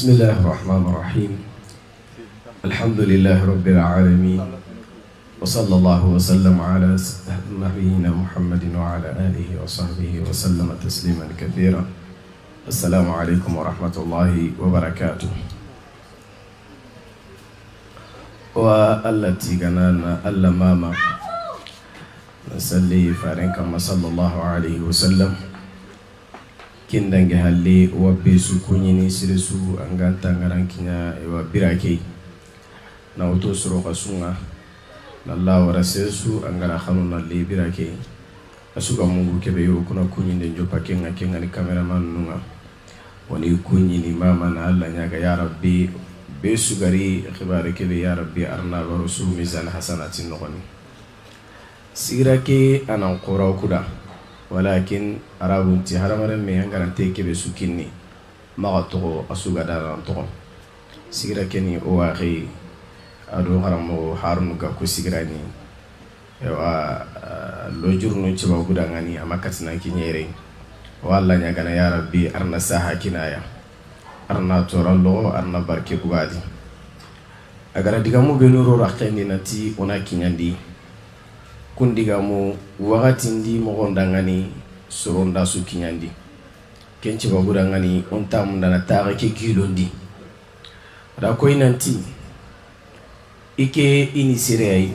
بسم الله الرحمن الرحيم. الحمد لله رب العالمين، وصلى الله وسلم على نبينا محمد وعلى آله وصحبه وسلم تسليما كثيرا. السلام عليكم ورحمة الله وبركاته. والتي كان ألا ماما نسلي فارنك صلى الله عليه وسلم. Kindange halle wa besu kuɲini siresu an gan tangaran kiɲa wa birake na woto soro ka sunga na la wara sesu an gara khanu na le birake asuka mungu kebe yo kuna kuɲinde njopa kenga kenga ni cameraman nunga woni kuɲini mama na Allah nyaga ya rabbi besu gari khibare kebe ya rabbi arna barusu mizan hasanati nogoni sigira ke anan qora kuda walakin arabun ti haramaren me hangarante kebe sukinni maga togo asuga daran togo sigira keni o waxi ado haramo harunu ga ko sigirani ewa lojurnu ciba gudangani amakatina kinyere walla nyagana ya rabbi arna saha kinaya arna torallo arna barke bugadi agara digamu benuro rakkendi nati ona kinyandi kundigamu wakati ndi mogondangani soronda su kinyandi kenci bagurangani onta mundana tare ke gilondi da ko inanti ike ini sirei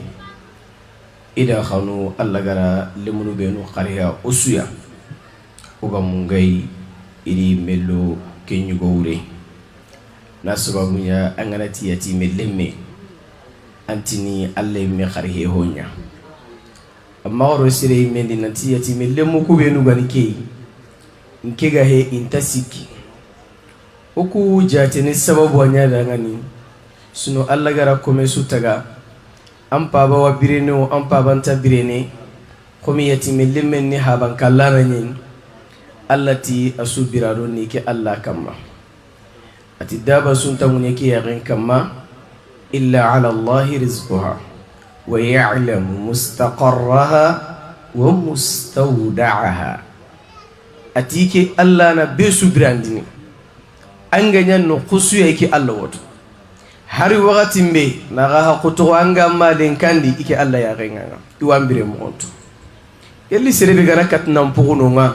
ida khanu alla gara lemunu benu qariya usuya uga mungai iri mello kenyu gowre na sababunya angana tiyati mellemme antini alle me qarihe honya amma waro sire mendi nanti yati mellemu ku benu gani ke nke ga he intasiki oku jatene sababu anya dangani suno alla gara kome sutaga ampa ba wa birene o ampa banta birene komi yati mellemme ni haban kallana nyin allati asubirado ni ke alla kamma ati daba sunta munye ke yaren kamma illa ala allahi rizquha wa ya'lamu mustaqarraha wa mustawda'aha atike alla na besu brandini anga nyanno khusu yake alla woto hari wakati mbe na ga hakuto anga malen kandi ike alla ya renga iwambire monto yelli serebe gara katna mpuguno nga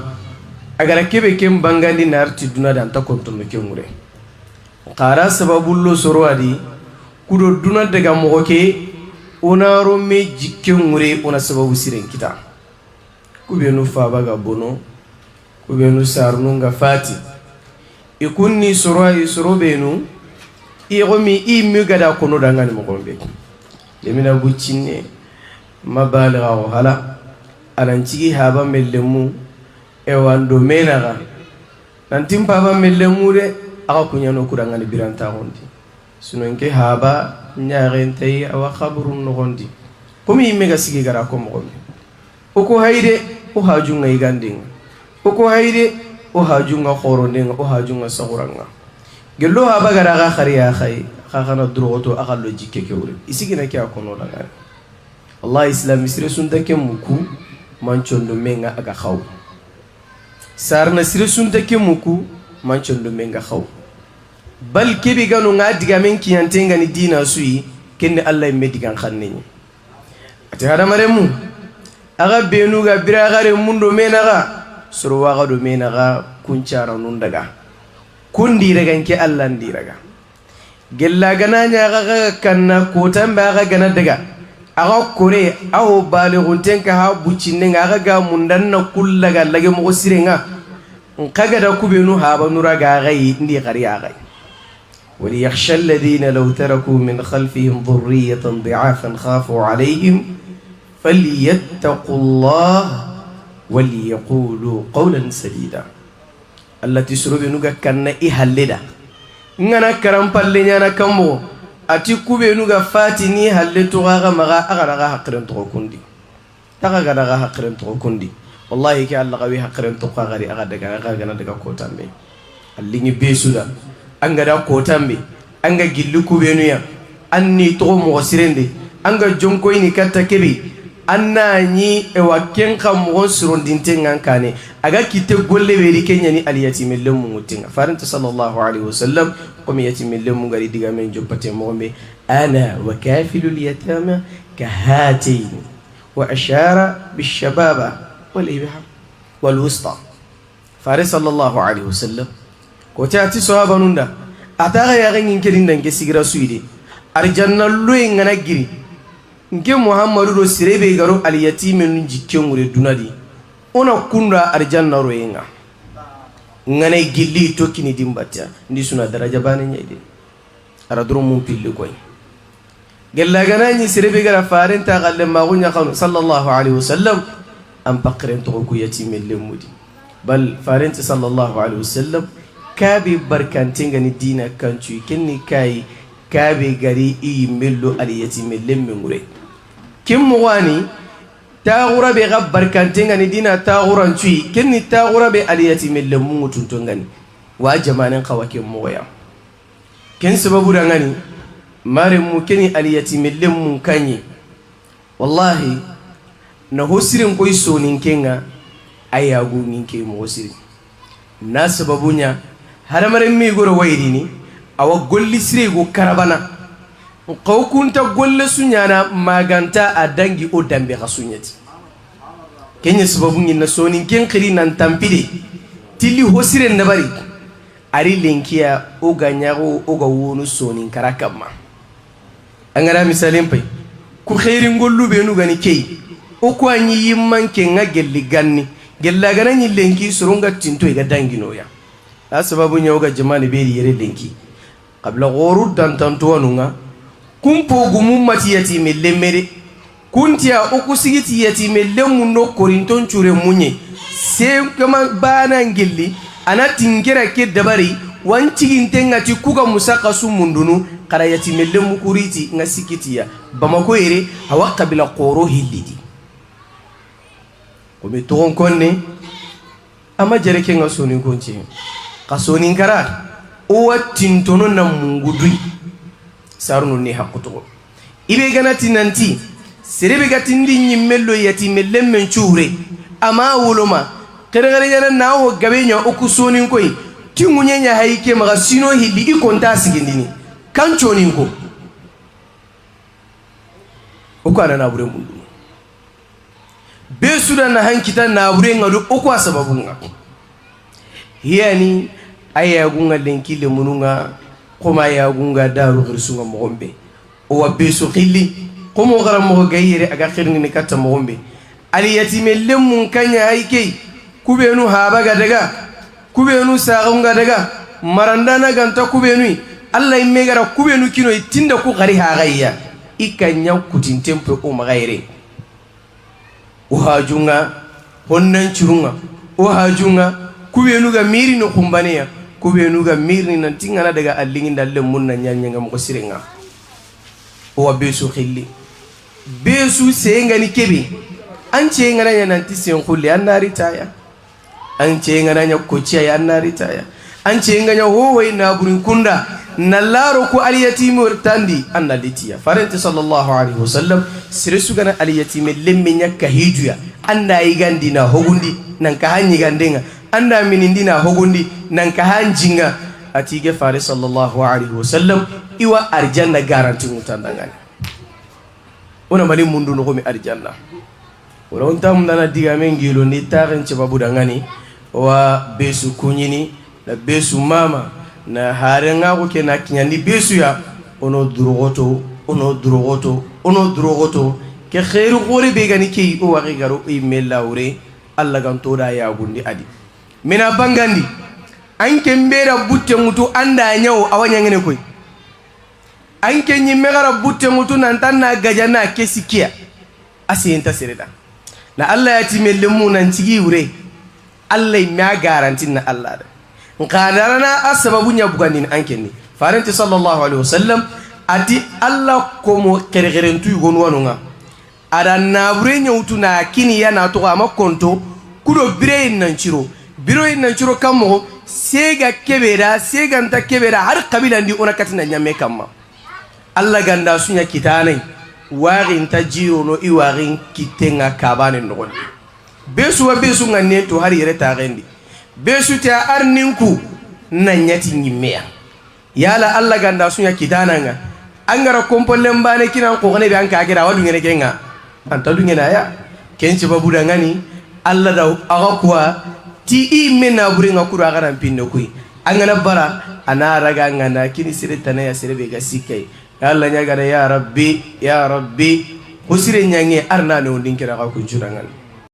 agara kebe kem bangandi narti duna dan ta kontono kemure qara sababullo sorwadi kudo duna daga mogoke onaro me jikke ngure ona sababu siren kita kubenu faba ga bono kubenu sarnu nga fati ikunni sorwa isorobenu igomi immi gada kono dangani mogombe lemina buccinne mabaligha o hala alancigi haba mellemu ewando menaga nantin paba mellemu de aga kunyano kurangani birantagondi sinonke haba ñaxentay awa xaburun noxondi komi yimme ga sigi gara ko moxombe oko hayde o hajunga yigandinga oko hayde o hajunga xorondenga o hajunga saxuranga gello haba gara xa xariya xay xa xana droxoto a xa lo jikke ke wure i sigina ke a kono dangani wallahi islam sire sunta ke muku mancondo menga aga xaw sarna sire sunta ke muku mancondo menga xaw bal kebi ganu nga digamen kiyantenga ni dina suyi kenne Allah me digan khanneni ati hadamaremu aga benu ga biragare mundo menaga surwa ga do menaga kuncara nun daga kundi daga nke Allah ndi daga gella gana nya ga kanna kotan ba ga gana daga aga kore aho balighunten ka ha bucinne ga ga mundanna kullaga lage mo sirenga nkaga da kubenu ha ba nura ga gai ndi qariya gai وليخشى الذين لو تركوا من خلفهم ذرية ضعافا خافوا عليهم فليتقوا الله وليقولوا قولا سديدا التي سربنوغا كان إهلدا ngana karampalle nyana kambo ati kubenuga fatini halle tugaga maga agaraga hakren tokundi taga garaga hakren tokundi wallahi ki Allah gawi hakren tokagari aga daga aga gana daga kotambe allingi besuda anga da kotambe anga gillu kubenuya anni to mo sirende anga jonkoyni katta kebi anna ni ewa kenka mo surondinte ngankane aga kitte golle beri kenya ni aliyati mellemu mutinga farinta sallallahu alaihi wasallam Komi yatime lemu gari diga men joppate moxonɓe ana wa kafilul yatama ka hatayn wa ashara bishababa wal ibham wal wusta. Fare sallallahu alaihi wasallam ko te ati sahaba nunda ataxa yaxengin kenindan ke sigira suyde arjanna loye ngana giri nke Muhammadu do sirebe garo aliyatime nun jikkengure dunadi ona kunda arjanna royenga ngana gilli to kini dimbatta ndi suna daraja bane nyede ara duro mum pilli koy gella ganani sirebe gara faren ta galle magunya kanu sallallahu alaihi wasallam am bakren to ku yatime lemudi bal farenti sallallahu alaihi wasallam kabe barkantinga ni dina kancu kenni kai kabe gari i mello aliyatime lemmengure kim muwani taagura be ga barkantinga ni dina taaguran cui kenni taagura be aliyatime lemmungu tuntongani wa jamanen kawake moya ken sababu dangani mare mu keni aliyatime lemmun kanyi wallahi na hosirin koy sonin kenga ayagu ninke mo hosirin na sababunya haramare mi goro wayrini awa golli sire go karabana qawkunta golle sunyana maganta a dangi o dambe ga sunyati kenya sababu ngin sonin ken khiri nan tampide tilli hosire nabari ari lenkiya o ganyago o ga wonu sonin karakamma angara misalin pay ku khairin gollu be nu gani kei o ko anyi yimman ken nga gelli ganni gella ganani lenki surunga tinto ga dangino ya a sababu nya o ga jamani be yere lenki qabla ghoru dantantuwanunga kumpo gumum matiyati mellemere kuntiya okusigiti yati mellemu no korinton cure munye se kama bana ngilli ana tingera ke dabari wanciginte ngati kuga musaka su mundunu kara yati mellemu kuriti nga sikitiya Bamako yere awa kabila koro hillidi komi togon konne ama jere ke nga sonin konce ka sonin kara o wa tintono na mungudui sarunu ni hakkutogo ibe ganati nanti serebe gatindi nyimmello yati mellemmen cure ama woloma keregere yana nawo gabenya okusonin koy tingunyenya hayike maga sino hilli ikonta sigindini kanchonin ko okwana na bure mundu besuda na hankita na bure ngadu okwa sababunga hiyani ayagunga lenkile mununga koma ayagunga daru girsunga mogombe o besu khilli komo gara mogo gayere aga khirngini katta mogombe ali yatime lemmun kanya hayke kubenu habaga daga kubenu sagunga daga marandana ganta kubenu alla imme gara kubenu kino itinda ku gari ha gayya ikanya kutintempe o magayre o hajunga honnan churunga o hajunga kubenu ga miri no kumbaneya kubenu ga miri nan tingana daga allinginda lemmun na nyanya mo sirenga o besu khilli besu sengani kebe an ce ngana nya nanti sen khulle an naritaya an ce ngana nya kociya ya an naritaya an ce nganya hohoy na burin kunda nallaro ku aliyatimi tandi an nalitiya farenti sallallahu alaihi wasallam siresu gana aliyatimi lemme nya kahijuya anda yigandi na hogundi nan ka hanyi gandenga anda minindi na hogundi nan ka hanjinga atige fare sallallahu alaihi wasallam iwa arjanna garanti mutandangani ona mali mundu no komi arjanna wala on tam dana diga men gilo ni taaren cebabu dangani wa besu kunyini na besu mama na harenga ko ke na kinyandi besu ya ono durogoto ono durogoto ono durogoto ke khairu gore be gani ke o wari garo e melaure alla ganto da ya gundi adi mina bangandi anke mbera butte mutu anda nyawo awanya ngene koy anke nyimme gara butte mutu nan tan na gajana kesikia asiyenta sereda na alla ya ti mellemu nan tigi wure alla ma garanti na alla da nqadarana asababu nya bugandin anke ni farenti sallallahu alaihi wasallam ati alla komo keregerentu yugon wanunga ada nabure nyautu na kini ya na to ama konto kudo bire nan ciro biro nan ciro kamo sega kebera sega nta kebera har kabila ndi ona katina nyame kamma alla ganda sunya kitane warin ta jiro no i warin kitenga kabane no besu wa besu ngane to har yere ta rendi besu ta arninku na nyati nyimea Yala Alla ganda sunya kitananga angara kompollen bane kinan ko ne be an kagira wadu ngene kenga anta du ngene aya kenci babu dangani Alla da aga kuwa ti i mena buringa kuru aga nan pinno kuy angana bara ana raga ngana kini sere tanaya sere be ga sikai Alla nyaga ya rabbi ya rabbi hosire nyange arna ne ondin kira ga kunjurangan.